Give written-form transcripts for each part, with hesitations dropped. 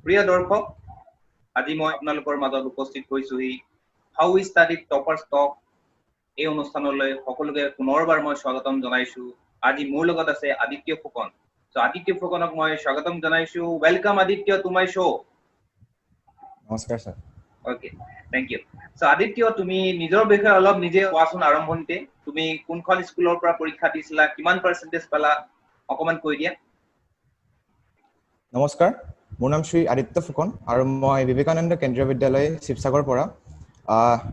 প্ৰিয় দৰ্শক, আজি মই আপোনালোকৰ মাজত উপস্থিত হৈছোহি How We Study Toppers Talk এই অনুষ্ঠানলৈ সকলোকে পুনৰবাৰ মই স্বাগতম জনাইছো। আজি মোৰ লগত আছে আদিত্য ফুকন। চ' আদিত্য ফুকনক মই স্বাগতম জনাইছো। Welcome, Aditya, to my show. নমস্কাৰ sir. Okay, thank you. So Aditya, তুমি নিজৰ বিষয়ে অলপ নিজে কোৱাচোন। আৰম্ভণিতে তুমি কোনখন স্কুলৰ পৰা পৰীক্ষা দিছিলা, কিমান পাৰ্চেণ্টেজ পালা, অকণমান কৈ দিয়া। নমস্কাৰ, মোৰ নাম শ্ৰী আদিত্য ফুকন আৰু মই বিবেকানন্দ কেন্দ্ৰীয় বিদ্যালয়, শিৱসাগৰৰ পৰা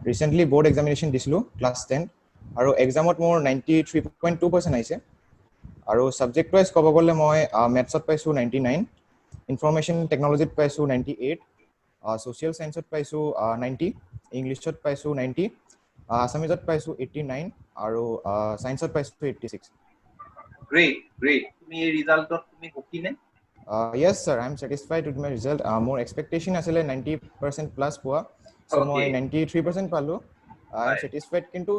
ৰিচেণ্টলি বৰ্ড এক্সামিনেশ্যন দিছিলোঁ ক্লাছ 10 আৰু এক্সামত মোৰ 93.2% আহিছে। আৰু ছাবজেক্ট ৱাইজ ক'ব গ'লে মই মেথছত পাইছোঁ 99, ইনফৰ্মেশ্যন টেকন'লজিত পাইছোঁ 98, ছ'চিয়েল ছায়েন্সত পাইছোঁ 90, ইংলিছত পাইছোঁ 90, আছামিজত পাইছোঁ 89 আৰু ছায়েন্সত পাইছোঁ 86। Great great. তুমি এই ৰিজাল্টত তুমি সুখী নে? Yes sir, I am satisfied with my result. মোৰ এক্সপেক্টেশ্যন আছিলে 90% প্লাছ পোৱা, চ' মই 93% পালোঁ। I am satisfied, কিন্তু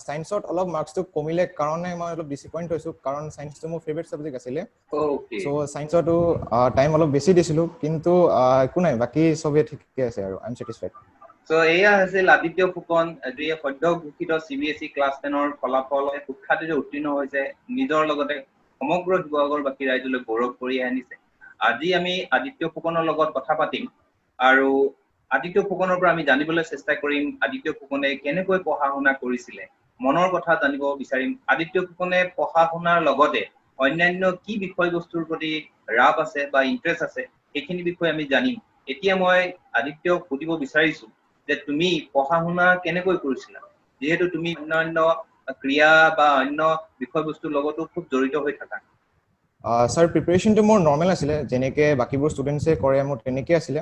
ছায়েন্সত অলপ মাৰ্কছটো কমিলে কাৰণে মই অলপ ডিচএপইণ্ট হৈছোঁ, কাৰণ ছায়েন্সটো মোৰ ফেভৰেট ছাবজেক্ট আছিলে। চ' ছায়েন্সতো টাইম অলপ বেছি দিছিলোঁ, কিন্তু একো নাই, বাকী চবেই ঠিকে আছে আৰু I am satisfied. চ' এয়া হৈছিল আদিত্য ফুকন, যিয়ে সদ্য ঘোষিত চিবিএছই ক্লাছ 10ৰ ফলাফল সুখ্যাতিৰে উত্তীৰ্ণ হৈছে, নিজৰ লগতে সমগ্ৰ শিৱসাগৰবাসী ৰাইজলৈ গৌৰৱ কঢ়িয়াই আনিছে। আজি আমি আদিত্য ফুকনৰ লগত কথা পাতিম আৰু আদিত্য ফুকনৰ পৰা আমি জানিবলৈ চেষ্টা কৰিম আদিত্য ফুকনে কেনেকৈ পঢ়া শুনা কৰিছিলে। মনৰ কথা জানিব বিচাৰিম, আদিত্য ফুকনে পঢ়া শুনাৰ লগতে অন্যান্য কি বিষয়বস্তুৰ প্ৰতি ৰাপ আছে বা ইণ্টাৰেষ্ট আছে, সেইখিনি বিষয়ে আমি জানিম। এতিয়া মই আদিত্যক সুধিব বিচাৰিছো যে তুমি পঢ়া শুনা কেনেকৈ কৰিছিলা, যিহেতু তুমি অন্যান্য ক্ৰিয়া বা অন্য বিষয়বস্তুৰ লগতো খুব জড়িত হৈ থাকা। ছাৰ, প্ৰিপেৰেশ্যনটো মোৰ নৰ্মেল আছিলে। যেনেকৈ বাকীবোৰ ষ্টুডেণ্টছে কৰে, মোৰ তেনেকৈ আছিলে।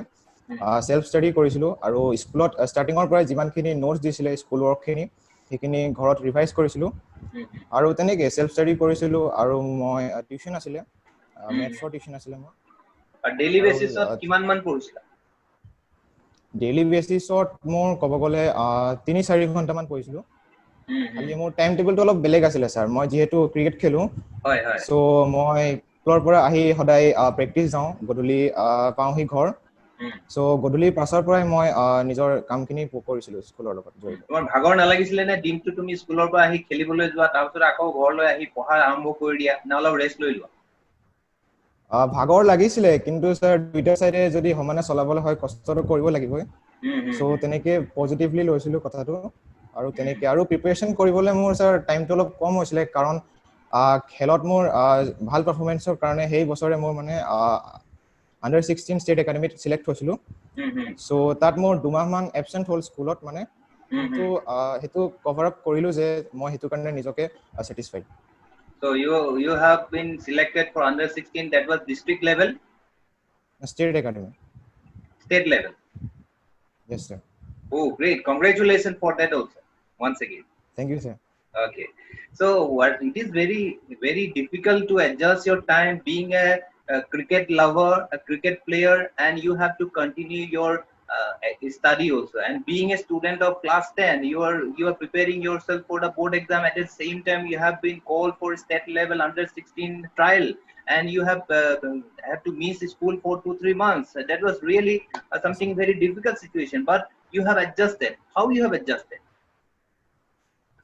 চেল্ফ ষ্টাডি কৰিছিলোঁ আৰু স্কুলত ষ্টাৰ্টিঙৰ পৰাই যিমানখিনি নোটছ দিছিলে, স্কুল ৱৰ্কখিনি, সেইখিনি ঘৰত ৰিভাইজ কৰিছিলোঁ আৰু তেনেকৈ চেল্ফ ষ্টাডি কৰিছিলোঁ। আৰু মই টিউশ্যন আছিলে, মেথছৰ টিউশ্যন আছিলে মোৰ। ডেইলি বেচিছত কিমান মান পঢ়িছিলা? ডেইলি বেচিছত মোৰ ক'ব গ'লে 3-4 ঘণ্টামান পঢ়িছিলোঁ। খালি মোৰ টাইম টেবুলটো অলপ বেলেগ আছিলে ছাৰ। মই যিহেতু ক্ৰিকেট খেলোঁ, চ' মই স্কুলৰ পৰা আহি সদায় প্ৰেক্টিচ যাওঁ, গধূলি পাওঁহি ঘৰ। চ' গধূলি পাছৰ পৰাই মই নিজৰ কামখিনি কৰিছিলোঁ স্কুলৰ লগত জড়িত। তোমাৰ ভাগৰ নালাগিছিলে নে? দিনটো তুমি স্কুলৰ পৰা আহি খেলিবলৈ যোৱা, তাৰপিছত আকৌ ঘৰলৈ আহি পঢ়া আৰম্ভ কৰি দিয়া নে অলপ ৰেষ্ট লৈ লোৱা? ভাগৰ লাগিছিলে, কিন্তু ছাৰ, দুইটা চাইডে যদি সমানে চলাবলৈ হয়, কষ্টটো কৰিব লাগিবই। চ' তেনেকে পজিটিভলি লৈছিলোঁ কথাটো আৰু তেনেকে আৰু প্ৰিপেৰেশ্যন কৰিবলৈ মোৰ ছাৰ টাইমটো অলপ কম হৈছিলে, কাৰণ খেলত মোৰ ভাল পাৰফৰ্মেঞ্চৰ কাৰণে সেই বছৰে মোৰ মানে আণ্ডাৰ 16 ষ্টেট একাডেমিত চিলেক্ট হৈছিলোঁ। চ' তাত মোৰ দুমাহমান এবচেণ্ট হ'ল স্কুলত মানে, কিন্তু সেইটো কভাৰ আপ কৰিলোঁ যে মই সেইটো কাৰণে নিজকে satisfied. So you have been selected for under 16. That was district level? State academy. State level. Yes, sir. Oh, great! Congratulations for that also. Once again. Thank you, sir. Okay. So what it is very, very difficult to adjust your time being a cricket lover, a cricket player, and you have to continue your study also. And being a student of class 10, you are preparing yourself for the board exam. At the same time, you have been called for state level under 16 trial, and you have to miss school for 2-3 months. That was really something very difficult situation. But you have adjusted. How you have adjusted?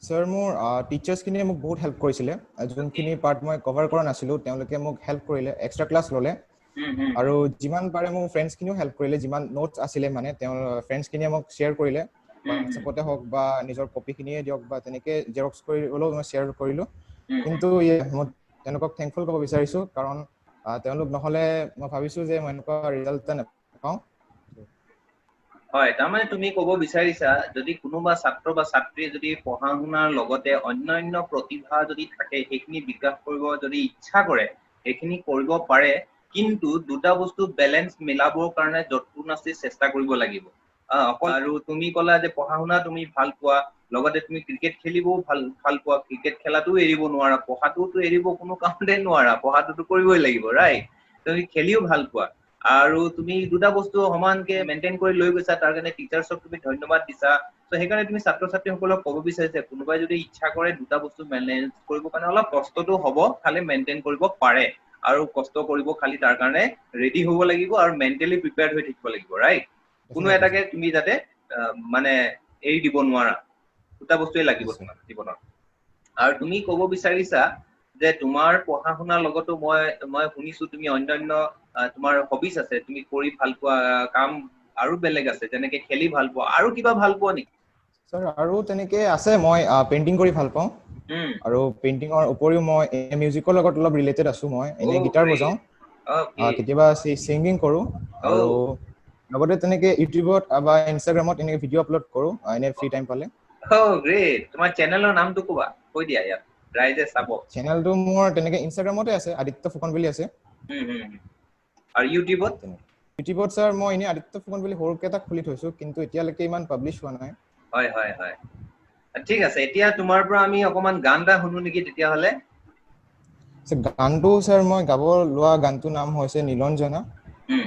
Sir, মোৰ টিচাৰ্ছখিনিয়ে মোক বহুত help কৰিছিলে। যোনখিনি part মই cover কৰা নাছিলোঁ, তেওঁলোকে মোক হেল্প কৰিলে, এক্সট্ৰা ক্লাছ ল'লে আৰু যিমান পাৰে মোৰ ফ্ৰেণ্ডছখিনিও হেল্প কৰিলে। যিমান নোটছ আছিলে মানে তেওঁৰ ফ্ৰেণ্ডছখিনিয়ে মোক শ্বেয়াৰ কৰিলে, হোৱাটছএপতে হওক বা নিজৰ কপিখিনিয়ে দিয়ক বা তেনেকে জেৰক্স কৰি হ'লেও মই শ্বেয়াৰ কৰিলোঁ। কিন্তু মই তেওঁলোকক থেংকফুল ক'ব বিচাৰিছোঁ, কাৰণ তেওঁলোক নহ'লে মই ভাবিছোঁ যে মই এনেকুৱা ৰিজাল্ট এটা নাপাওঁ। হয়, তাৰমানে তুমি ক'ব বিচাৰিছা, যদি কোনোবা ছাত্ৰ বা ছাত্ৰীয়ে যদি পঢ়া শুনাৰ লগতে অন্যান্য প্ৰতিভা যদি থাকে, সেইখিনি বিকাশ কৰিব যদি ইচ্ছা কৰে, সেইখিনি কৰিব পাৰে, কিন্তু দুটা বস্তু বেলেঞ্চ মিলাবৰ কাৰণে যৎপৰোনাস্তি চেষ্টা কৰিব লাগিব। অকল আৰু তুমি ক'লা যে পঢ়া শুনা তুমি ভাল পোৱা, লগতে তুমি ক্ৰিকেট খেলিবও ভাল ভাল পোৱা। ক্ৰিকেট খেলাটোও এৰিব নোৱাৰা, পঢ়াটোতো এৰিব কোনো কাৰণতে নোৱাৰা, পঢ়াটোতো কৰিবই লাগিব, ৰাইট? তুমি খেলিও ভাল পোৱা আৰু তুমি দুটা বস্তু সমানকে মেইনটেইন কৰি লৈ গৈছা, তাৰ কাৰণে টিচাৰ্ছক তুমি ধন্যবাদ দিছা। ত' সেইকাৰণে তুমি ছাত্ৰ ছাত্ৰীসকলক ক'ব বিচাৰিছা, কোনোবাই যদি ইচ্ছা কৰে দুটা বস্তু মেনেজ কৰিব কাৰণে অলপ কষ্টটো হ'ব, খালি মেইনটেইন কৰিব পাৰে। আৰু কষ্ট কৰিব, খালি তাৰ কাৰণে ৰেডি হ'ব লাগিব আৰু মেণ্টেলি প্ৰিপেয়াৰ্ড হৈ থাকিব লাগিব, ৰাইট? কোনো এটাকে তুমি যাতে মানে এৰি দিব নোৱাৰা, দুটা বস্তুৱে লাগিব তোমাৰ জীৱনত। আৰু তুমি ক'ব বিচাৰিছা যে তোমাৰ পঢ়া শুনাৰ লগতো মই শুনিছো তুমি অন্যান্য তোমাৰ হবিজ আছে, তুমি কৰি ভাল পোৱা কাম আৰু বেলেগ আছে, যেনেকে খেলি ভাল পোৱা, আৰু কিবা ভাল পোৱা নেকি? ছাৰ আৰু তেনেকে আছে, মই পেইণ্টিং কৰি ভাল পাওঁ, আৰু পেইণ্টিঙৰ উপৰিও মই মিউজিকৰ লগত অলপ ৰিলেটেড আছো। মই এনে গিটাৰ বজাওঁ, কেতিয়াবা ছিংগিং কৰোঁ, আৰু লগতে তেনেকে ইউটিউবত বা ইনষ্টাগ্ৰামত এনেকে ভিডিঅ' আপলোড কৰোঁ এনে ফ্ৰী টাইম পালে। গ্ৰেট। তোমাৰ চেনেলৰ নামটো ক'বা, কৈ দিয়া, ইয়াত ৰাইজে চাব। চেনেলটো মোৰ তেনেকে ইনষ্টাগ্ৰামতে আছে, আদিত্য ফুকন বুলি আছে। আৰু ইউটিউবত? ইউটিউবত ছাৰ মই এনেই আদিত্য ফুকন বুলি সৰুকে এটা খুলি থৈছো, কিন্তু এতিয়ালৈকে ইমান পাব্লিছ হোৱা নাই। হয় হয় হয়, ঠিক আছে। এতিয়া তোমাৰ পৰা আমি অকমান গান এটা শুনো নেকি তেতিয়াহ'লে? গানটো ছাৰ মই গাব লোৱা গানটোৰ নাম হৈছে নীলঞ্জনা।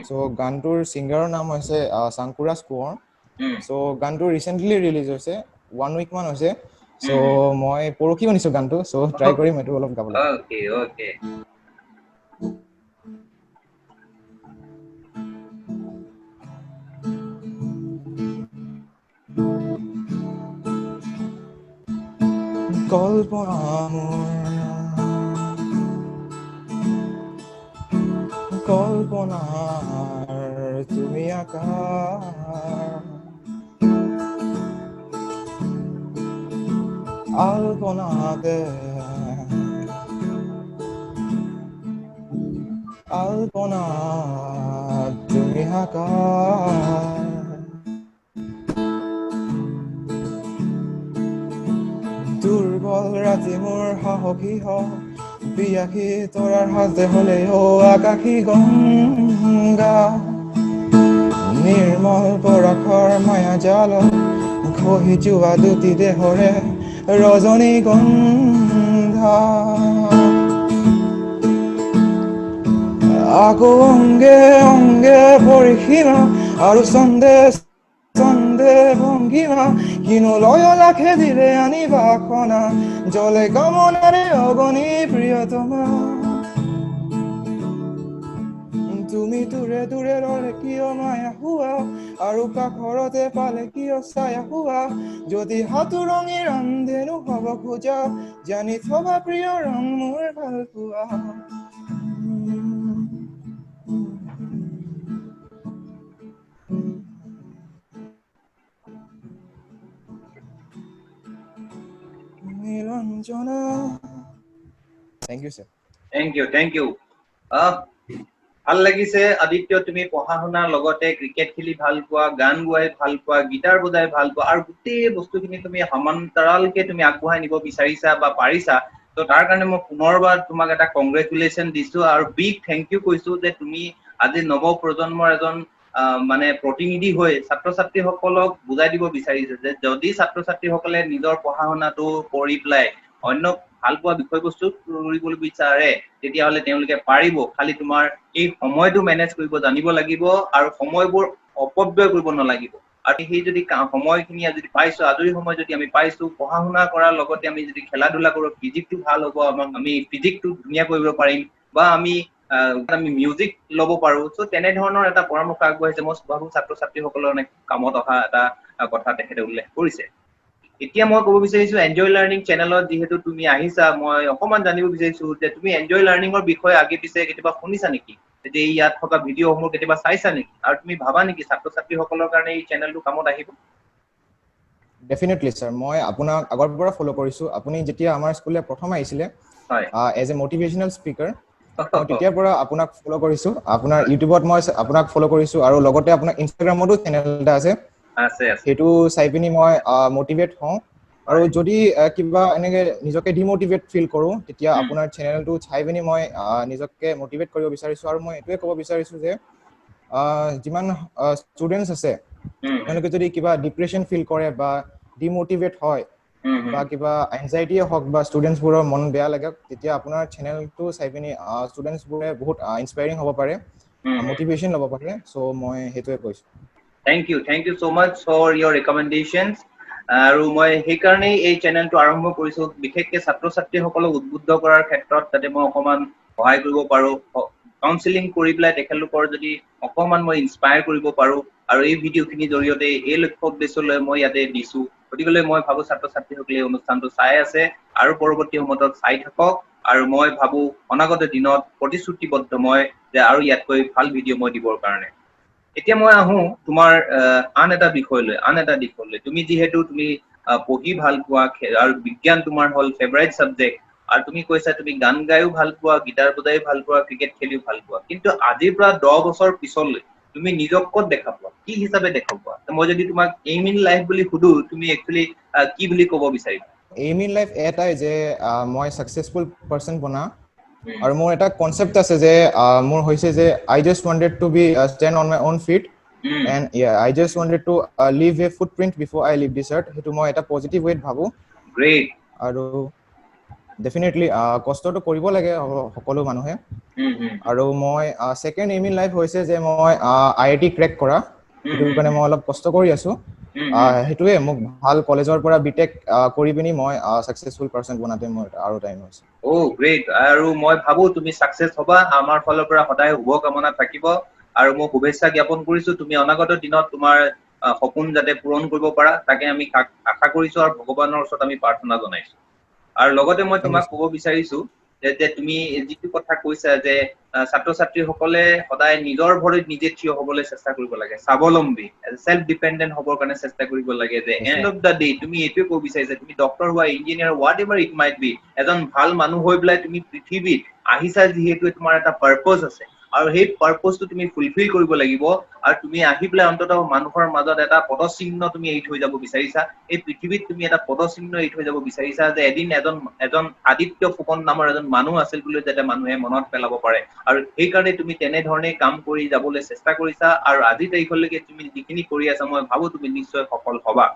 চ' গানটোৰ ছিংগাৰৰ নাম হৈছে চাংকুৰাজ কোঁৱৰ। চ' গানটো ৰিচেণ্টলি ৰিলিজ হৈছে, 1 উইক মান হৈছে। চ' মই পৰহি শুনিছো গানটো, চ' ট্ৰাই কৰিম এইটো অলপ গাবলৈ। Okay okay. কল্পনা মোৰ, কল্পনাৰ তুমি আকাৰ, আলপনাতে আলপনা তুমি আকাৰ, দুৰ্বল ৰাতি মোৰ সাহসী হওক, পিয়াসী তৰাৰ সাজে হলেও আকাশী গংগা, নিৰ্মল পৰাশৰ মায়া জাল খহি যোৱা দুটি দেহৰে ৰজনীগন্ধা, আকৌ অংগে অংগে পৰিসীমা আৰু ছন্দে ছন্দে ভংগীমা, কিনো লয় লাখে দিলে আনি বাসনা, জলে কামনাৰে অগণি প্ৰিয়তমা, তুমি দূৰে দূৰে ৰলে কিয় মায়া হোৱা, আৰু কাষৰতে পালে কিয় ছায়া হোৱা, যদি হাতো ৰঙী ৰামধেনু হ'ব খোজা, জানি থবা প্ৰিয় ৰং মোৰ ভাল পোৱা। Nilanjana. Thank you, sir. Thank you, thank you. ভাল লাগিছে আদিত্য, তুমি পঢ়া শুনাৰ লগতে ক্ৰিকেট খেলি ভাল পোৱা, গান গাই ভাল পোৱা, গীটাৰ বজাই ভাল পোৱা, আৰু গোটেই বস্তুখিনি তুমি সমান্তৰালকে তুমি আগবঢ়াই নিব বিচাৰিছা বা পাৰিছা। ত' তাৰ কাৰণে মই পুনৰবাৰ তোমাক এটা কংগ্ৰেচুলেশ্যন দিছো আৰু বিগ thank U কৈছো যে তুমি আজি নৱ প্ৰজন্মৰ এজন মানে প্ৰতিনিধি হৈ ছাত্ৰ ছাত্ৰীসকলক বুজাই দিব বিচাৰিছে যে যদি ছাত্ৰ ছাত্ৰীসকলে নিজৰ পঢ়া শুনাটো কৰি পেলাই অন্য ভাল পোৱা বিষয়বস্তু কৰিবলৈ বিচাৰে, তেতিয়াহ'লে তেওঁলোকে পাৰিব। খালি তোমাৰ এই সময়টো মেনেজ কৰিব জানিব লাগিব আৰু সময়বোৰ অপব্যয় কৰিব নালাগিব। আৰু সেই যদি সময়খিনি যদি পাইছো, আজৰি সময় যদি আমি পাইছো, পঢ়া শুনা কৰাৰ লগতে আমি যদি খেলা ধূলা কৰোঁ, ফিজিকটো ভাল হ'ব, আমাক আমি ফিজিকটো ধুনীয়া কৰিব পাৰিম, বা আমি মিউজিক ল'ব পাৰো। চ' তেনেধৰণৰ এটা পৰামৰ্শ আগবঢ়াইছে। মই ভাবো ছাত্ৰ ছাত্ৰীসকলৰ কামত অহা এটা কথা তেখেতে উল্লেখ কৰিছে। এতিয়া মই ক'ব বিচাৰিছো এনজয় লাৰ্ণিং চেনেলত যিহেতু তুমি আহিছা, মই অকণমান জানিব বিচাৰিছো যে তুমি এনজয় লাৰ্ণিঙৰ বিষয়ে আগে পিছে কেতিয়াবা শুনিছা নেকি? যে ইয়াত থকা ভিডিঅ'সমূহ কেতিয়াবা চাইছা নেকি? আৰু তুমি ভাবা নেকি ছাত্ৰ ছাত্ৰীসকলৰ কাৰণে এই চেনেলটো কামত আহিব? ডেফিনেটলি ছাৰ, মই আপোনাক আগৰ পৰা ফ'ল' কৰিছো। আপুনি যেতিয়া আমাৰ স্কুললৈ প্ৰথম আহিছিলে এজ এ মটিভেশ্যনেল স্পীকাৰ, তেতিয়াৰ পৰা আপোনাক ফ'ল' কৰিছো। আপোনাৰ ইউটিউবত মই আপোনাক ফ'ল' কৰিছো, আৰু লগতে আপোনাৰ ইনষ্টাগ্ৰামতো চেনেল এটা আছে, সেইটো চাই পিনি মই মটিভেট হওঁ। আৰু যদি কিবা এনেকে নিজকে ডিমটিভেট ফিল কৰোঁ, তেতিয়া আপোনাৰ চেনেলটো চাই পিনি মই নিজকে মটিভেট কৰিব বিচাৰিছো। আৰু মই এইটোৱে ক'ব বিচাৰিছো যে যিমান ষ্টুডেণ্টছ আছে, তেওঁলোকে যদি কিবা ডিপ্ৰেশ্যন ফিল কৰে বা ডিমটিভেট হয় বা কিবা এনজাইটিয়ে হওক বা ষ্টুডেণ্টছবোৰৰ মন বেয়া লাগে, তেতিয়া আপোনাৰ চেনেলটো চাই পিনি ষ্টুডেণ্টছবোৰে বহুত ইনস্পায়াৰিং হ'ব পাৰে, মটিভেশ্যন ল'ব পাৰে। চ' মই সেইটোৱে কৈছো। Thank you, thank you so much for your recommendations. আৰু মই সেইকাৰণেই এই চেনেলটো আৰম্ভ কৰিছো, বিশেষকে ছাত্ৰ ছাত্ৰীসকলক উদ্বুদ্ধ কৰাৰ ক্ষেত্ৰত, যাতে মই অকণমান সহায় কৰিব পাৰোঁ, কাউন্সিলিং কৰি পেলাই তেখেতলোকৰ যদি অকণমান মই ইনস্পায়াৰ কৰিব পাৰোঁ, আৰু এই ভিডিঅ'খিনিৰ জৰিয়তে এই লক্ষ্য উদ্দেশ্য লৈ মই ইয়াতে দিছোঁ। গতিকেলৈ মই ভাবোঁ ছাত্ৰ ছাত্ৰীসকলে এই অনুষ্ঠানটো চাই আছে আৰু পৰৱৰ্তী সময়ত চাই থাকক, আৰু মই ভাবোঁ অনাগত দিনত প্ৰতিশ্ৰুতিবদ্ধ মই যে আৰু ইয়াতকৈ ভাল ভিডিঅ' মই দিবৰ কাৰণে। এতিয়া মই আহোঁ তোমাৰ আন এটা বিষয়লৈ, আন এটা দিশলৈ। তুমি যিহেতু তুমি পঢ়ি ভাল পোৱা আৰু বিজ্ঞান তোমাৰ হ'ল ফেভাৰেট ছাবজেক্ট, আৰু তুমি কৈছা তুমি গান গায়ো ভাল পোৱা, গীটাৰ বজায়ো ভাল পোৱা, ক্ৰিকেট খেলিও ভাল পোৱা, কিন্তু আজিৰ পৰা 10 বছৰ পিছলৈ তুমি নিজক ক'ত দেখা পোৱা, কি হিচাপে দেখা পোৱা? মই যদি তোমাক এইম ইন লাইফ বুলি সুধো, তুমি একচুৱেলি কি বুলি ক'ব বিচাৰিবা? এইম ইন লাইফ এটাই যে মই ছাকচেছফুল পাৰ্চন বনা, আৰু মোৰ এটা কনচেপ্ট আছে যে মোৰ হৈছে যে I just wanted to be stand on my own feet and I just wanted to leave a footprint before I leave this earth. সেইটো মই এটা পজিটিভ ৱেত ভাবোঁ। গ্ৰেট। আৰু ডেফিনেটলি কষ্টটো কৰিব লাগে সকলো মানুহে। আৰু মই ছেকেণ্ড এইম ইন লাইফ হৈছে যে মই আই I T crack কৰা, সেইটো কাৰণে মই অলপ কষ্ট কৰি আছো। সেইটোৱে মোক ভাল কলেজৰ পৰা বি টেক কৰি পিনি মই ছাকচেছফুল পাৰ্চন বনাতে মোৰ আৰু টাইম হৈছে। অ' গ্ৰেট। আৰু মই ভাবো তুমি ছাকচেছ হবা, আমাৰ ফালৰ পৰা সদায় শুভকামনা থাকিব, আৰু মই শুভেচ্ছা জ্ঞাপন কৰিছো তুমি অনাগত দিনত তোমাৰ সপোন যাতে পূৰণ কৰিব পাৰা, তাকে আমি আশা কৰিছো আৰু ভগৱানৰ ওচৰত আমি প্ৰাৰ্থনা জনাইছো। আৰু লগতে মই তোমাক ক'ব বিচাৰিছো যে তুমি যিটো কথা কৈছা যে ছাত্ৰ ছাত্ৰীসকলে সদায় নিজৰ ভৰিত নিজে থিয় হবলৈ চেষ্টা কৰিব লাগে, স্বাৱলম্বী, চেল্ফ ডিপেণ্ডেণ্ট হ'বৰ কাৰণে চেষ্টা কৰিব লাগে, যে এণ্ড অফ the day তুমি এইটোৱে ক'ব বিচাৰিছা, তুমি ডক্টৰ হোৱা, engineer, whatever it might be, এজন ভাল মানুহ হৈ পেলাই তুমি পৃথিৱীত আহিছা যিহেতু তোমাৰ এটা পাৰ্পজ আছে, আৰু সেই পাৰ্পজটো তুমি ফুলফিল কৰিব লাগিব, আৰু তুমি আহি পেলাই অন্ততঃ মানুহৰ মাজত এটা পদচিহ্ন তুমি এৰি থৈ যাব বিচাৰিছা, এই পৃথিৱীত তুমি এটা পদচিহ্ন এৰি থৈ যাব বিচাৰিছা যে এদিন এজন এজন আদিত্য ফুকন নামৰ এজন মানুহ আছিল বুলি যাতে মানুহে মনত পেলাব পাৰে, আৰু সেইকাৰণে তুমি তেনেধৰণে কাম কৰি যাবলৈ চেষ্টা কৰিছা, আৰু আজিৰ তাৰিখলৈকে তুমি যিখিনি কৰি আছা মই ভাবো তুমি নিশ্চয় সফল হবা।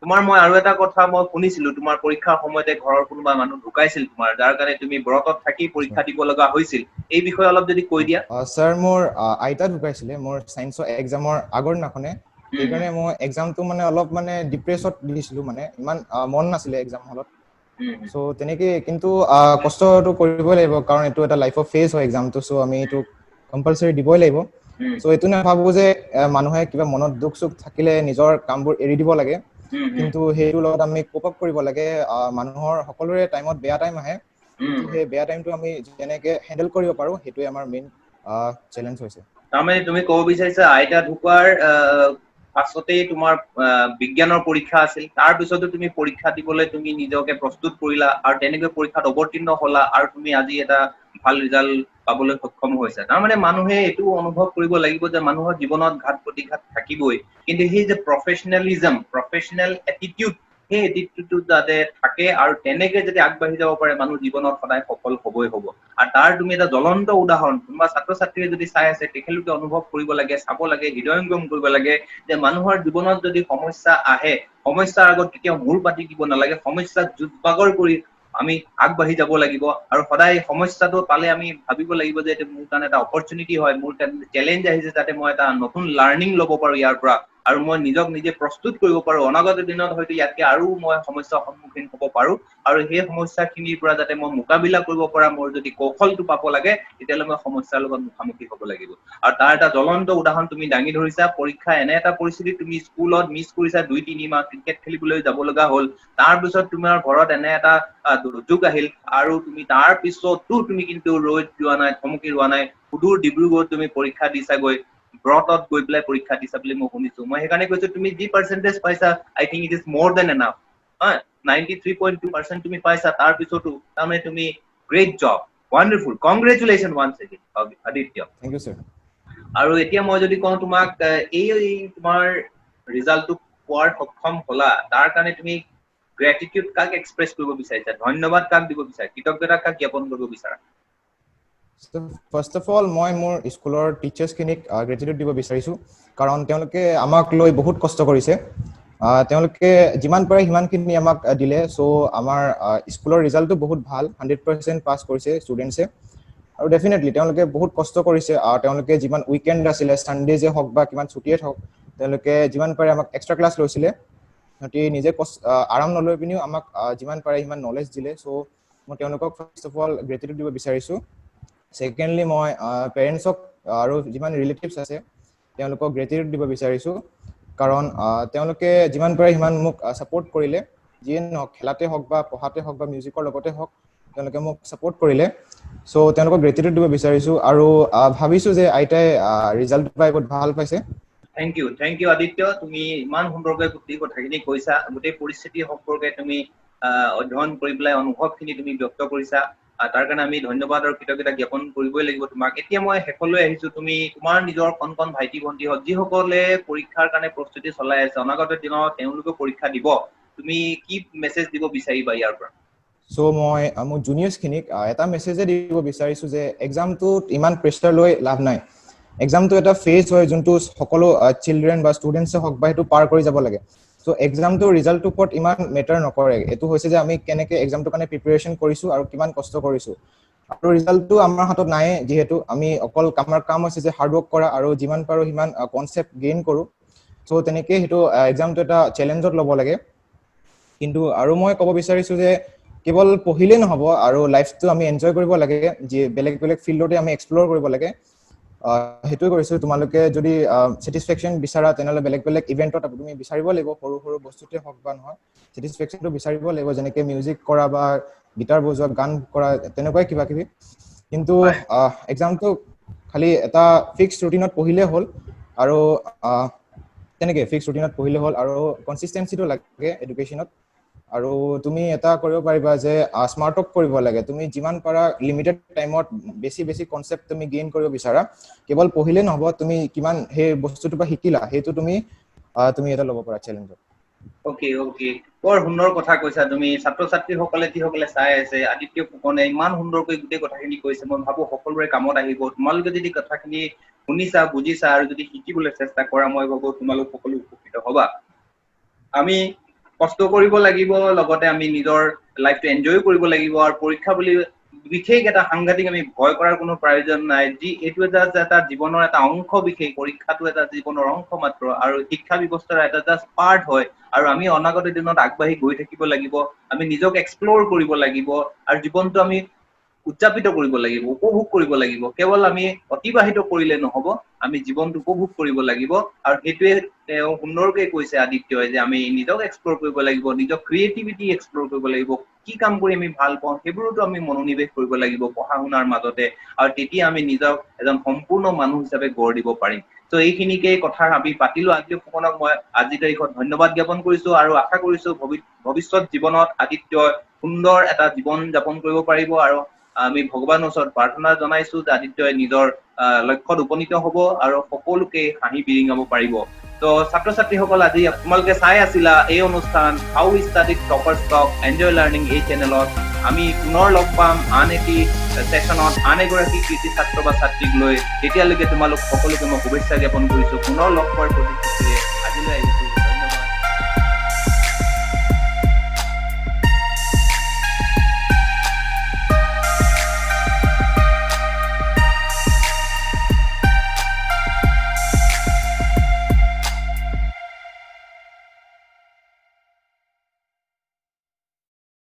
তোমাৰ মই আৰু এটা কথা মই শুনিছিলো, তোমাৰ পৰীক্ষাৰ সময়তে ঘৰৰ কোনোবা মানুহ ঢুকাইছিল তোমাৰ, যাৰ কাৰণে তুমি ব্ৰতত থাকি পৰীক্ষা দিব লগা হৈছিল, এই বিষয়ে অলপ যদি কৈ দিয়া। ছাৰ, মোৰ আইতা ঢুকাইছিলে মোৰ চায়েন্সৰ এক্সামৰ আগৰ দিনাখনে, সেইকাৰণে মই এক্সামটো মানে অলপ মানে ডিপ্ৰেছত দিছিলো, মানে ইমান মন নাছিলে এক্সাম হলত। চ' তেনেকে কিন্তু কষ্টটো কৰিবই লাগিব, কাৰণ এইটো এটা লাইফৰ ফেজ হয় এক্সামটো, চ' আমি এইটো কম্পালচৰি দিবই লাগিব। চ' এইটো নাভাবো যে মানুহে কিবা মনত দুখ চুখ থাকিলে নিজৰ কামবোৰ এৰি দিব লাগে, কিন্তু সেইটোৰ লগত আমি কোপ আপ কৰিব লাগে। মানুহৰ সকলোৰে টাইমত বেয়া টাইম আহে, কিন্তু সেই বেয়া টাইমটো আমি যেনেকে হেণ্ডেল কৰিব পাৰো সেইটোৱে আমাৰ মেইন চেলেঞ্জ হৈছে। তাৰমানে তুমি ক'ব বিচাৰিছা আইতা ঢুকোৱাৰ পাছতেই তোমাৰ বিজ্ঞানৰ পৰীক্ষা আছিল, তাৰ পিছতো তুমি পৰীক্ষা দিবলৈ তুমি নিজকে প্ৰস্তুত কৰিলা, আৰু তেনেকৈ পৰীক্ষাত অৱতীৰ্ণ হলা, আৰু তুমি আজি এটা ভাল ৰিজাল্ট পাবলৈ সক্ষম হৈছে। তাৰমানে মানুহে এইটো অনুভৱ কৰিব লাগিব যে মানুহৰ জীৱনত ঘাত প্ৰতিঘাত থাকিবই, কিন্তু সেই যে প্ৰফেচনেলিজম, প্ৰফেচনেল এটিটিউড, সেই এটিটিউডটো যাতে থাকে আৰু তেনেকে যদি আগবাঢ়ি যাব পাৰে মানুহ জীৱনত সদায় সফল হবই হব। আৰু তাৰ তুমি এটা জ্বলন্ত উদাহৰণ। কোনোবা ছাত্ৰ ছাত্ৰীয়ে যদি চাই আছে তেখেতলোকে অনুভৱ কৰিব লাগে, চাব লাগে, হৃদয়ংগম কৰিব লাগে যে মানুহৰ জীৱনত যদি সমস্যা আহে, সমস্যাৰ আগত কেতিয়াও মূৰ পাতি দিব নালাগে, সমস্যাক যুঁজ বাগৰ কৰি আমি আগবাঢ়ি যাব লাগিব, আৰু সদায় সমস্যাটো পালে আমি ভাবিব লাগিব যে এইটো মোৰ কাৰণে এটা অপৰচুনিটি হয়, মোৰ কাৰণে চেলেঞ্জ আহিছে, যাতে মই এটা নতুন লাৰ্ণিং ল'ব পাৰো ইয়াৰ পৰা, আৰু মই নিজক নিজে প্ৰস্তুত কৰিব পাৰো। অনাগত দিনত হয়তো ইয়াতকে আৰু মই সমস্যাৰ সন্মুখীন হ'ব পাৰো, আৰু সেই সমস্যাখিনিৰ পৰা যাতে মই মোকাবিলা কৰিব পৰা মোৰ যদি কৌশলটো পাব লাগে, তেতিয়াহ'লে মই সমস্যাৰ লগত মুখামুখি হ'ব লাগিব। আৰু তাৰ এটা জ্বলন্ত উদাহৰণ তুমি দাঙি ধৰিছা। পৰীক্ষা এনে এটা পৰিস্থিতি, তুমি স্কুলত মিছ কৰিছা 2-3 মাহ, ক্ৰিকেট খেলিবলৈ যাব লগা হ'ল, তাৰপিছত তোমাৰ ঘৰত এনে এটা দুৰ্যোগ আহিল, আৰু তুমি তাৰ পিছতো তুমি কিন্তু ৰৈ যোৱা নাই, থমকি ৰোৱা নাই, সুদূৰ ডিব্ৰুগড়ত তুমি পৰীক্ষা দিছাগৈ, ব্ৰতত গৈ পেলাই পৰীক্ষা দিছা বুলি মই শুনিছো। মই সেইকাৰণে কৈছো তুমি যি পাৰ্চেন্টেজ পাইছা, I think it is more than enough. 93.2% তুমি পাইছা, তাৰ পিছতো তাৰমানে তুমি great job, wonderful, congratulation once again Aditya. Thank you sir. আৰু এতিয়া মই যদি কওঁ তোমাক, এই তোমাৰ ৰিজাল্টটো পোৱাৰ সক্ষম হলা, তাৰ কাৰণে তুমি গ্ৰেটিটিউড কাক এক্সপ্ৰেছ কৰিব বিচাৰিছা, ধন্যবাদ কাক দিব বিচাৰা, কৃতজ্ঞতা কাক জ্ঞাপন কৰিব বিচাৰা? ফাৰ্ষ্ট অফ অল মই মোৰ স্কুলৰ টিচাৰ্ছখিনিক গ্ৰেটিটিউড দিব বিচাৰিছোঁ, কাৰণ তেওঁলোকে আমাক লৈ বহুত কষ্ট কৰিছে। তেওঁলোকে যিমান পাৰে সিমানখিনি আমাক দিলে। চ' আমাৰ স্কুলৰ ৰিজাল্টটো বহুত ভাল, 100% পাছ কৰিছে ষ্টুডেণ্টছে, আৰু ডেফিনেটলি তেওঁলোকে বহুত কষ্ট কৰিছে। তেওঁলোকে যিমান উইকেণ্ড আছিলে, ছানডেজে হওক বা কিমান ছুটিয়ে হওক, তেওঁলোকে যিমান পাৰে আমাক এক্সট্ৰা ক্লাছ লৈছিলে। সিহঁতি নিজে আৰাম নলৈ পিনিও আমাক যিমান পাৰে সিমান নলেজ দিলে। চ' মই তেওঁলোকক ফাৰ্ষ্ট অফ অল গ্ৰেটিটিউড দিব বিচাৰিছোঁ। ছেকেণ্ডলি, মই পেৰেণ্টছক আৰু যিমান ৰিলেটিভছ আছে, তেওঁলোকক গ্ৰেটিটিউড দিব বিচাৰিছোঁ, কাৰণ তেওঁলোকে যিমান পাৰে সিমান মোক ছাপৰ্ট কৰিলে। যিয়ে নহওক, খেলাতে হওক বা পঢ়াতে হওক বা মিউজিকৰ লগতে হওক, তেওঁলোকে মোক ছাপৰ্ট কৰিলে। চ' তেওঁলোকক গ্ৰেটিটিউড দিব বিচাৰিছোঁ আৰু ভাবিছোঁ যে আইতাই ৰিজাল্ট পাই বহুত ভাল পাইছে। Thank U, thank U Aditya. তুমি ইমান সুন্দৰকৈ গোটেই কথাখিনি কৈছা, গোটেই পৰিস্থিতি সম্পৰ্কে তুমি অধ্যয়ন কৰি পেলাই অনুভৱখিনি তুমি ব্যক্ত কৰিছা, তাৰ কাৰণে আমি ধন্যবাদ আৰু কৃতজ্ঞতা জ্ঞাপন কৰিবই লাগিব তোমাক। এতিয়া মই শেষলৈ আহিছো। তুমি তোমাৰ নিজৰ কণ কণ ভাইটি ভণ্টিহঁত, যিসকলে পৰীক্ষাৰ কাৰণে প্ৰস্তুতি চলাই আছে, অনাগত দিনত তেওঁলোকেও পৰীক্ষা দিব, তুমি কি মেছেজ দিব বিচাৰিবা ইয়াৰ পৰা? চ' মই মোৰ জুনিয়ৰ্ছখিনিক এটা মেছেজে দিব বিচাৰিছো যে এক্সামটোত ইমান প্ৰেছাৰ লৈ লাভ নাই। এক্সামটো এটা ফেজ হয়, যোনটো সকলো চিলড্ৰেন বা ষ্টুডেণ্টছে হওক বা সেইটো পাৰ কৰি যাব লাগে। চ' এক্সামটোৰ ৰিজাল্টটোৰ ওপৰত ইমান মেটাৰ নকৰে। এইটো হৈছে যে আমি কেনেকে এক্সামটোৰ কাৰণে প্ৰিপেৰেশ্যন কৰিছো আৰু কিমান কষ্ট কৰিছো। আৰু ৰিজাল্টটো আমাৰ হাতত নাই যিহেতু, আমি অকল আমাৰ কাম হৈছে যে হাৰ্ড ৱৰ্ক কৰা আৰু যিমান পাৰো সিমান কনচেপ্ট গেইন কৰোঁ। চ' তেনেকে সেইটো এক্সামটো এটা চেলেঞ্জত ল'ব লাগে। কিন্তু আৰু মই ক'ব বিচাৰিছো যে কেৱল পঢ়িলেই নহ'ব আৰু লাইফটো আমি এনজয় কৰিব লাগে, যি বেলেগ বেলেগ ফিল্ডতে আমি এক্সপ্ল'ৰ কৰিব লাগে। সেইটোৱে কৰিছোঁ। তোমালোকে যদি ছেটিছফেকশ্যন বিচাৰা, তেনেহ'লে বেলেগ বেলেগ ইভেণ্টত তুমি বিচাৰিব লাগিব। সৰু সৰু বস্তুতে হওক বা নহয়, ছেটিছফেকশ্যনটো বিচাৰিব লাগিব, যেনেকে মিউজিক কৰা বা গীটাৰ বজোৱা, গান কৰা, তেনেকুৱাই কিবা কিবি। কিন্তু এক্সামটো খালি এটা ফিক্স ৰুটিনত পঢ়িলেই হ'ল আৰু তেনেকে ফিক্স ৰুটিনত পঢ়িলে হ'ল আৰু কনচিষ্টেঞ্চিটো লাগে এডুকেশ্যনত। আৰু তুমি এটা কৰিব পাৰিবা যে স্মাৰ্ট ৱৰ্ক কৰিব লাগে। তুমি যিমান পাৰা লিমিটেড টাইমত বেছি বেছি কনচেপ্ট তুমি গেইন কৰিব বিচাৰা। কেৱল পঢ়িলে নহ'ব, তুমি কিমান সেই বস্তুটোৰ পৰা শিকিলা, সেইটো তুমি এটা ল'ব পাৰা চেলেঞ্জত। অ'কে অ'কে, বৰ সুন্দৰ কথা কৈছা তুমি। ছাত্ৰ ছাত্ৰীসকলে, যিসকলে চাই আছে, আদিত্য ফুকনে ইমান সুন্দৰকৈ গোটেই কথাখিনি কৈছে, মই ভাবো সকলোৰে কামত আহিব। তোমালোকে যদি কথাখিনি শুনিছা, বুজিছা আৰু যদি শিকিবলৈ চেষ্টা কৰা, মই ভাবো তোমালোক সকলো উপকৃত হবা। আমি কষ্ট কৰিব লাগিব, লগতে আমি নিজৰ লাইফটো এনজয়ো কৰিব লাগিব আৰু পৰীক্ষা বুলি বিশেষ এটা সাংঘাতিক আমি ভয় কৰাৰ কোনো প্ৰয়োজন নাই। যি এইটো এটা জীৱনৰ এটা অংশ বিশেষ, পৰীক্ষাটো এটা জীৱনৰ অংশ মাত্ৰ আৰু শিক্ষা ব্যৱস্থাৰ এটা জাষ্ট পাৰ্ট হয়। আৰু আমি অনাগত দিনত আগবাঢ়ি গৈ থাকিব লাগিব, আমি নিজক এক্সপ্ল'ৰ কৰিব লাগিব আৰু জীৱনটো আমি উদযাপিত কৰিব লাগিব, উপভোগ কৰিব লাগিব। কেৱল আমি অতিবাহিত কৰিলে নহব, আমি জীৱনটো উপভোগ কৰিব লাগিব। আৰু সেইটোৱে তেওঁ সুন্দৰকৈ কৈছে আদিত্যই, যে আমি নিজক এক্সপ্ল'ৰ কৰিব লাগিব, নিজক ক্ৰিয়েটিভিটি এক্সপ্ল'ৰ কৰিব লাগিব, কি কাম কৰি আমি ভাল পাওঁ সেইবোৰতো আমি মনোনিৱেশ কৰিব লাগিব পঢ়া শুনাৰ মাজতে, আৰু তেতিয়া আমি নিজক এজন সম্পূৰ্ণ মানুহ হিচাপে গঢ় দিব পাৰিম। ত' এইখিনিকে কথা আমি পাতিলো। আদিত্য ফুকনক মই আজিৰ তাৰিখত ধন্যবাদ জ্ঞাপন কৰিছো আৰু আশা কৰিছো ভৱিষ্যত জীৱনত আদিত্যই সুন্দৰ এটা জীৱন যাপন কৰিব পাৰিব। আৰু আমি ভগৱানৰ ওচৰত প্ৰাৰ্থনা জনাইছো যে আদিত্যই নিজৰ লক্ষ্যত উপনীত হ'ব আৰু সকলোকে হাঁহি বিৰিঙাব পাৰিব। ত' ছাত্ৰ ছাত্ৰীসকল, আজি তোমালোকে চাই আছিলা এই অনুষ্ঠান How We Study Toppers Talk Enjoy Learning এই চেনেলত। আমি পুনৰ লগ পাম আন এটি ছেশ্যনত আন এগৰাকী কৃতি ছাত্ৰ বা ছাত্ৰীক লৈ। তেতিয়ালৈকে তোমালোক সকলোকে মই শুভেচ্ছা জ্ঞাপন কৰিছো। পুনৰ লগ পোৱাৰ প্ৰতিশ্ৰুতিৰে আজিলৈ আহিছো।